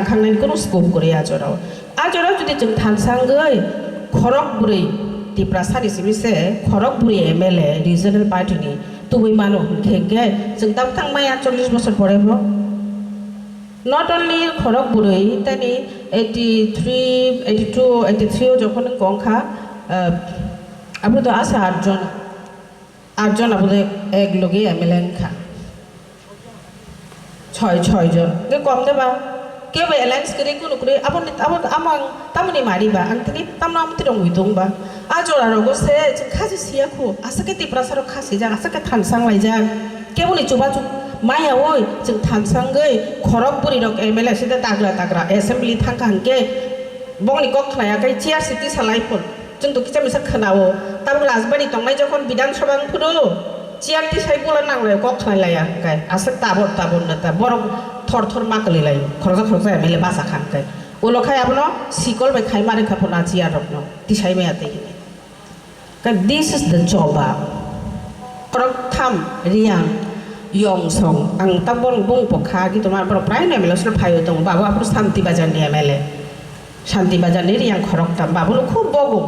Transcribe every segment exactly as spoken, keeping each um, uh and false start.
Thangnani kunu scope kwrwi a jorao. A jorao jodi chwng thansangwi khorok bwrwi Tiprasani simi se khorok bwrwi M L A regional party ni tubui mano hwnkhe, hwnkhe chwng tabuk thang maya chollish bosor pore bo. Not only khorok bwrwi, tani eighty three, eighty two, eighty three o jokhon wng kha, ah, abo to asa atjon, atjon abo de ek loge M L A wng kha. Choi, choi jon. Ke kom de ba? Ke ba alliance kwrwi kunu kwrwi? Abo ni, abo, amo ang tamoni mari ba? Ang tini tamno amo tirong wi tong ba? A jora rogo se chwng kha si siya khu. Asa ke Tiprasa rok kha si jak, asa ke thansang lai jak. Keboni chubachu maya oi chwng thansangwi khorok bwrwi rok M L A side tagra tagra assembly thangkha hwnkhe bongni kok khnaya khe chair si tisa lai phun. Chwng to kisa misa khwnao. Tabuk Rajbari tongnai jokhon Bidhan Sabha wng phuru chair tisai bula nanglai kok khnai laya hwnkhe aswk tabor tabor neta borok thor thor ma kwlwi laio khoroksa khoroksa M L A basa kha hwnkhe. Ulo khai abono sikol bai khai ma rwkha phun a chair rokno tisai maya tei hwnwi. Ka, this is the choba. Khoroktham Riyang Yongsong. Ang ta borok bung pokha, ki tomar borok prai no M L A solo phaio tongo. Babu aphuru Santi Bazar ni M L A. Santi Bazar ni Riyang khoroktham. Babu no khub bogo.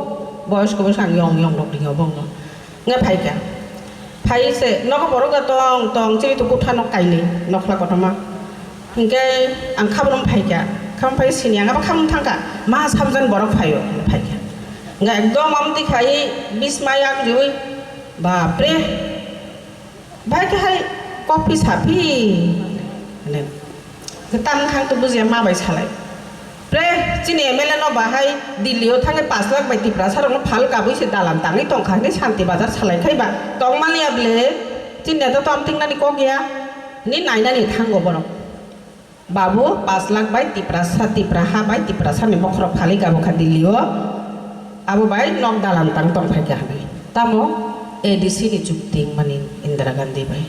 Boyos ko boyos ang yong yong rok ringo bong no. Nga phaika. Phai se nogo borok ga tong tong chiri tu kutha nok kaini. Nokla kotoma. Hingke ang khabrum phaikha, khabrum phai sini ang abo khabrum thangkha, ma sabjan borok phaio, hwnwi phaikha. Hingke ekdom amtwi khai bismai yak riui, bapre, bai khe hai kopi sapi, hwnwi. Tam thang to bujiya ma bai salai. Pre, chini M L A no bahai Delhi o thangwi pash lakh bai Tiprasa rokno phal kabui se dalan tangwi tongkha hwnwi Santi Bazar salai khai ba tongmani ya ble, chini neto to amtwng nani kok ya, hwnwi nainani thango borok. Babu pash lakh bai Tiprasa, Tipra ha bai Tiprasa ni bokhorok phalwi gabokha Delhi o. Abo bai nok dalan tang tong phaikha hwnwi. Tamo A D C ni chukti wngmani Indira Gandhi bai.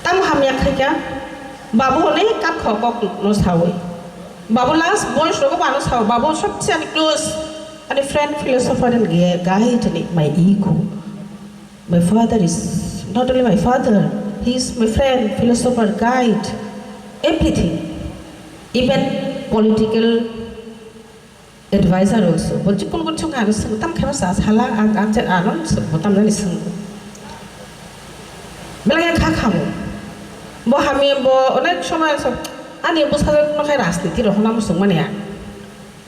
Tamo hamya khaikha. Babu onek kak kho kok no sawi. Babu last boys rogo bano sawi. Babu sobse ani close, ani friend, philosopher and guide ni my ego. My father is not only my father, he is my friend, philosopher, guide, everything. Even political advisor also. Bo jikun kun chung ano sung tam khema sa sala ang ang chen ano sung bo tam nani sung. Belai kha khamu. Bo hami bo onek somoy so ani bo sa no khai rajniti rohona mo sung mani ya.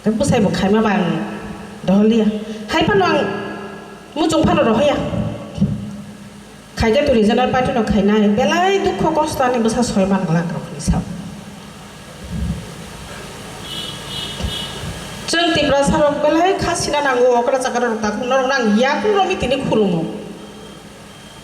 Tei bwsai bo khaima ba ang dohor liya. Hai phano ang muchung phano rohoya. Khaikhe to regional party no khainai belai dukho kosto ani bwsa soi man glak rok ni sao. Chwng Tiprasa rok belai kha sina nango okra chakra rok takhuk norok nang yakung rok ni tini khulumo.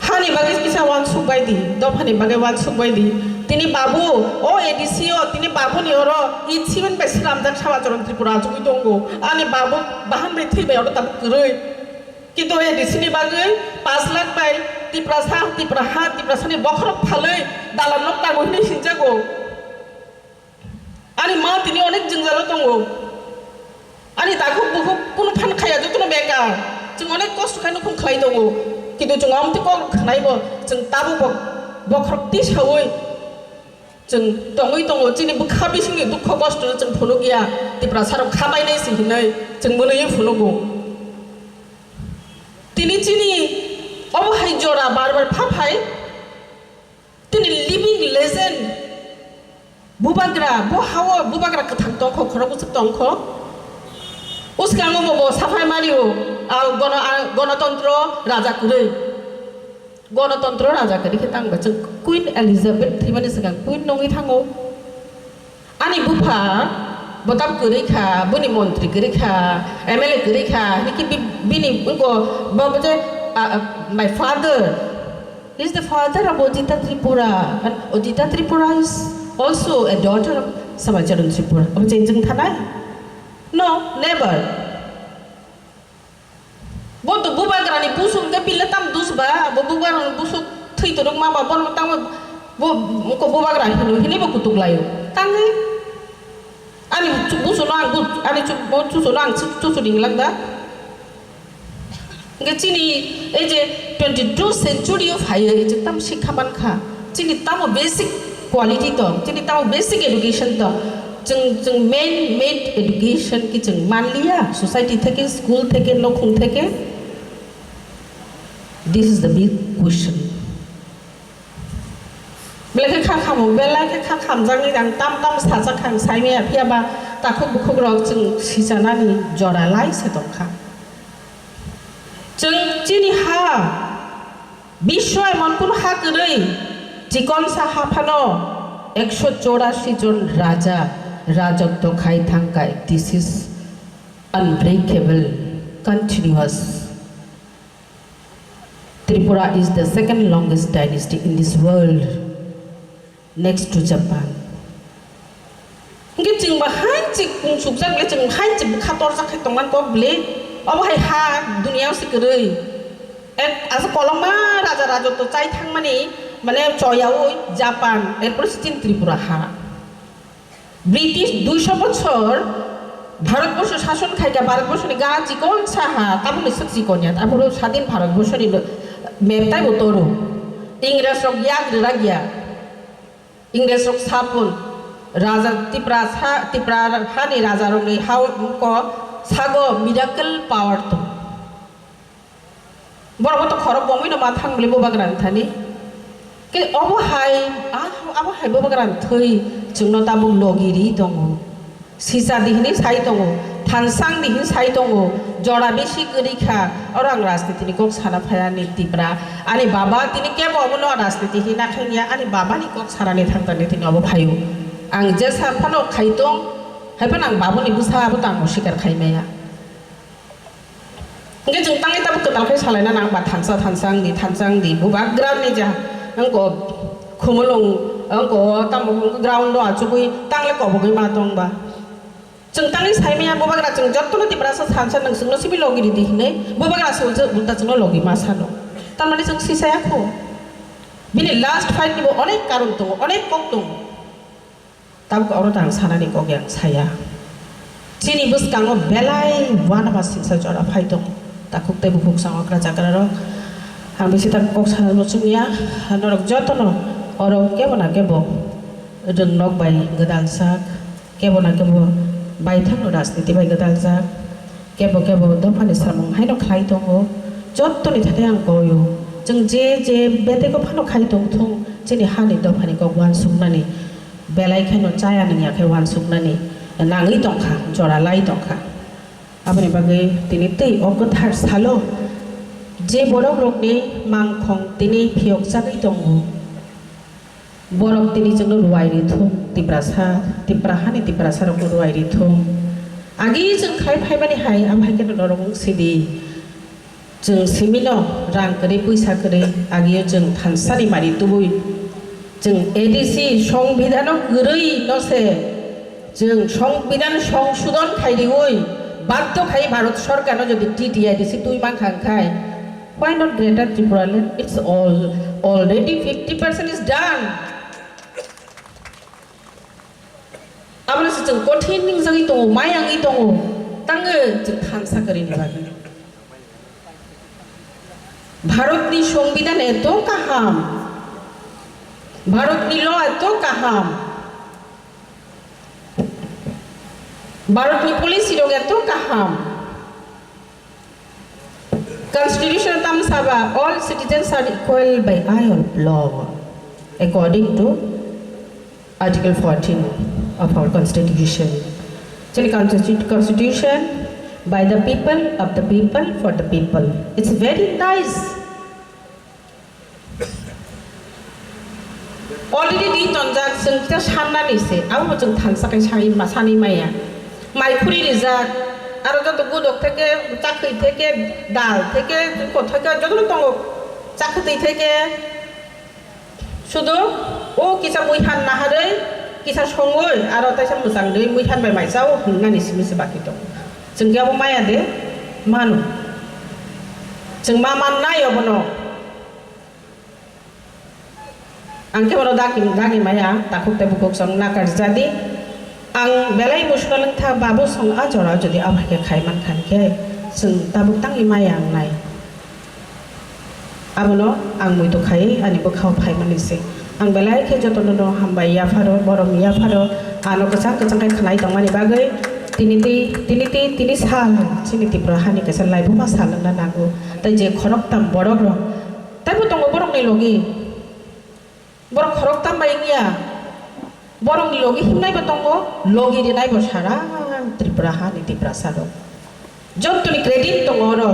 Hani bagwi kisa wansuk bai di, dophani bagwi wansuk bai di. Tini babu, o A D C o, tini babu ni oro, i chimen bai slamjak Samacharan Tripura achugwi tongo. Ani babu bahan bai thwi bai oro tabuk kwrwi. Kintu A D C ni bagwi pash lakh bai Tiprasa, Tipra ha, Tiprasa ni bokhorok phalwi dalan nok tango hinwi sinjago. Ani ma tini onek jwngjalo tongo. Ani takhuk bukhuk kunu phan khaya jotono bekar. Chwng onek kosto khai nukhung khlai tongo. Kintu chwng amtwi kok khwnai bo chwng tabuk bo bokhorok tisaui chwng tongwi tongo. Chini bwkha bisingni dukho kosto chwng phunukya. Tiprasa rok khabainai se hinwi chwng mwnwi phunugo. Tini chini obo hai jora bar bar pha phai. Tini living legend, bubagra, bo hao bubagra kwthang tongkho, khorok bwswk tongkho. Uskango bo, bo saphai mani o, a, gono-, a, gonotontro raja kwrwi. Gonotontro raja kwrwi khe tang ba chwng Queen Elizabeth thwimani swkang Queen nongwi thango. Ani bupha bo tam kwrwi kha, boni montri kwrwi kha, M L A kwrwi kha, hini khe bi-, bini wngko bo, bo je, a, a, my father. He is the father of Ojita Tripura, and Ojita Tripura is also a daughter of Samacharan Tripura. Obo chengcheng thanai? No, never. Bo to bubagrani busuk hwnkhe bile tam dus ba, bo bubagrani busuk thwi torok ma ba, bono tamo bo ko bubagra hino, hini bo kutuk laio. Tangwi ani chu-, busuno ang bu-, ani chu-, bo chuchuno ang chu-, chuchu ringlak da. Hingke chini ei je twenty two century o phaiwi je tamo sikha mankha, chini tamo basic quality tong, chini tamo basic education tong, Chwng, chwng main, main education ki chwng manliya, society theke, school theke, nokhung theke? This is the big question. Belai khe kha khamo, belai khe kha khamjaknai ang tam tam sajak kha ang saimaya, phiya ba takhuk bukhuk rok chwng sichanani jora lai se tongkha. Chwng chini ha, biswa emon kun ha kwrwi, chikonsa ha phano ekso chorashi jon raja rajotto khai thangkha. This is unbreakable, continuous. Tripura is the second longest dynasty in this world, next to Japan. Hingke chwng ba hain chik kung sukjak le, chwng hain chik bwkha torjak khai tongman kok bele. Obo hai ha duniya o se kwrwi. Ek asa kolokma raja rajotto chai thangmani, mane choyaui Japan, erpore se chini Tripura ha. British duisho bochor Bharatborsho sason khaikha, Bharatborshoni ga chikon saha, tabukni swk chikon ya, aphuru sadin Bharatborshoni map taibo toro. Ingresrok yak rirak ya. Ingresrok sapun, raja Tipra sa, Tipra hani rajarokni hao ko sago miracle power tong. Borok bo to khorok bomwi no ma thang bwle bubagra ni thani. Ke obo hai, ah, abo hai bubagra ni thwi chwngno tabuk logi ri tongo. Sisa di hini sai tongo, thansang di hini sai tongo, jora bisi kwrwi kha. Oro ang rajniti ni kok sana phai ani Tipra. Ani baba tini kebo obo no rajniti hini nakhai ya, ani baba ni kok sana ni thang tani tini obo phaio. Ang jesa phano khai tong, hai phano ang babo ni bwsa abo tang sikar khai maya. Hingke chwng tangwi tabuk kwtal khe salaina nang ba thansa, thansa wng di, thansa wng di, bubagra ni ja, wngko khumulwng, wngko tamo ground o achugwi tangle kobogwi ma tong ba. Chwng tangwi sai maya bubagra chwng jotono Tiprasa thansa nwng chwngno simi logi ridi hinwi bubagra se ulta chwngno logi ma sano. Tamani chwng sisaya kho. Bini last fight ni bo onek karon tongo, onek kok tongo. Tabuk oro tang sanani kok yang saya. Chini bwskango belai uanama singsa jora phai tongo. Takhuk tei bukhuk sango kra chakrarok. Ang bisi tak kok sana muchungya. Norok jotono oro kebo na kebo rwngnok bai gwdal sak, kebo na kebo baithangno rajniti bai gwdal jak. Kebo kebo dophani samung haino khlai tongo. Jottoni thani ang koio. Chwng je je betego phano khai tongthung, chini hani dophani kok uansuknani belai kheno chaya nungya khe uansuknani nangwi tongkha, jora lai tongkha. Aboni bagwi tini tei o kwthar salo je borok rokni mangkhong tini phiyok chagwi tongo. Borok tini chwngno ruai ri thung, Tiprasa, Tipra hani Tiprasa rokno ruai ri thung. Agi chwng khai phaimani hai, abo hai kheno norok wng sidi. Chwng simino rang kwrwi, pwisa kwrwi, agio chwng thansani mari tubui. Chwng A D C songbidhano kwrwi no se, chwng songbidhan songsodhon khai riui, badhyo khai Bharat Sorkarno jodi T T I D C twi mankha wngkhai, Why not Greater Tripura land? It's all, already fifty percent is done. Abono se chwng kothin ningjagwi tongo, mayangwi tongo, tangwi chwng thansa kwrwini bagwi. Bharatni songbidhan eto kaham, Bharatni law eto kaham, Bharatni policy rok eto kaham. Constitution tam saba, all citizens are equal by eye of law, according to Article fourteen of our Constitution. Chini constitu-, Constitution, by the people, of the people, for the people. It's very nice. Already di tonjak, chwng khe sannani se, abo bo chwng thansa khe sai ma, sani maya. Mai khuri rijak, aro joto gudok theke, chakhwi theke, dal theke, kothoi khe jotono tongo, chakhwtwi theke. Sudu o kisa mui han naharwi, kisa songwi, aro taisa mwchang dwi mui han bai mai chao hwnmani simi se baki tongo. Chwng khe abo maya de mano. Chwng ma mannai obono. Ang khe bono dagi, dagi maya, takhuk tei bukhuk song nakar jadi. Ang belai emotional wngkha, babu song a jora jodi abo hai khe khai mankha khe, chwng tabuk tangwi maya wngnai. Abono ang muitu khai ani bwkhao phaimani se. Ang belai khe jotono no hambai yapharo, borom yapharo, ano kwchang kwchang khe khnai tongmani bagwi tini tei, tini tei, tini sal chini Tripura hani kaisa laibuma sal wngna nango. Tei je khoroktam borok rok, taibo tongo borokni logi. Borok khoroktam bai wngya. Borokni logi himnai bo tongo, logi rinai bo sara Tripura hani Tiprasa rok. Jottoni credit tongo oro.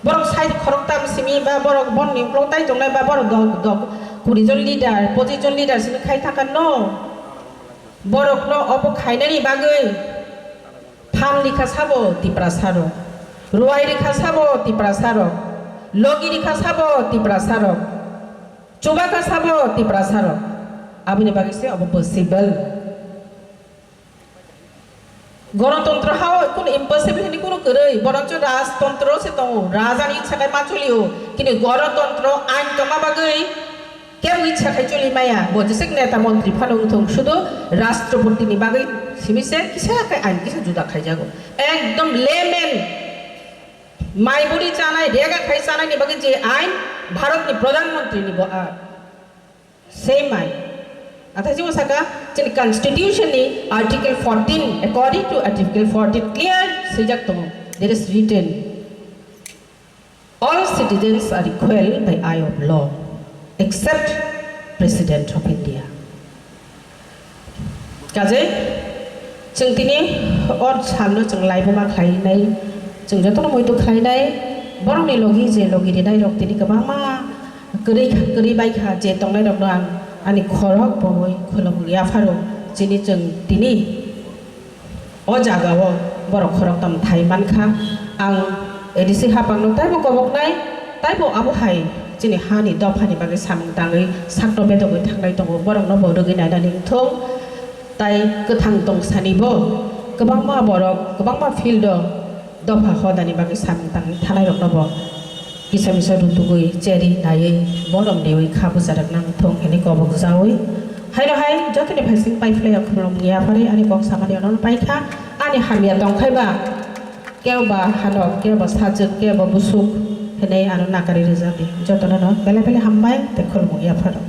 Borok sai khoroktam simi ba borok bonni uklok tai tongnai ba borok dok, dok, kuri jon leader, pochis jon leader simi khai thangkha no. Borokno obo khainani bagwi phan rikha sabo Tiprasa rok. Ruwai rikha sabo Tiprasa rok. Logi rikha sabo Tiprasa rok. Chubakha sabo Tiprasa rok. Aboni bagwi se obo possible. Gorotontro hao kunu impossible hini kunu kwrwi, boroncho rajtontro se tongo, rajani ichha khai ma cholio, kini gorotontro ain tongma bagwi kebo ichha khai choli maya, bo jesek neta montri phano wngthong, sudo rashtrapati ni bagwi simi se kisa khai ain kisa juda khaijago. Ekdom layman, mai buri chanai, rega khai chanai ni bagwi je ain Bharat ni Pradhan Mantri ni bo a. Same ain. Athai chwng saka, chini constitution ni article fourteen, according to article fourteen clear swijak tongo. There is written, "All citizens are equal by eye of law, except President of India." Kajai, chwng tini o salno chwng laibuma khlainai, chwng jotono muitu khlainai, borokni logi je logi rinai rok tini kwbangma kwrwi, kwrwi bai kha, je tongnai rokno ang ani khorok bowoi khulumung yapharo, chini chwng tini o jagao borok khoroktham thai mankha. Ang A D C hapangno taibo koboknai, taibo abo hai chini hani dophani bagwi samung tangwi sakno bedogwi thangnai tongo, borokno bo rwgwi nainani wngthung. Tai kwthang tong sani bo kwbangma borok kwbangma field o dopha hodani bagwi samung tangwi thanai rokno bo kisa misa rutugwi cheri naiwi borom dewi kha bwcharwk nang thung hwnwi kobok jawi. Haino hai jotoni phaising pai phlai khulum ya phari ani kok samani ono paikha ani hamya tongkhai ba kebo hano kebo sajwk kebo busuk hwnwi ano nakari rwjadi jotono no belai belai hambai tei khulumung ya pharo.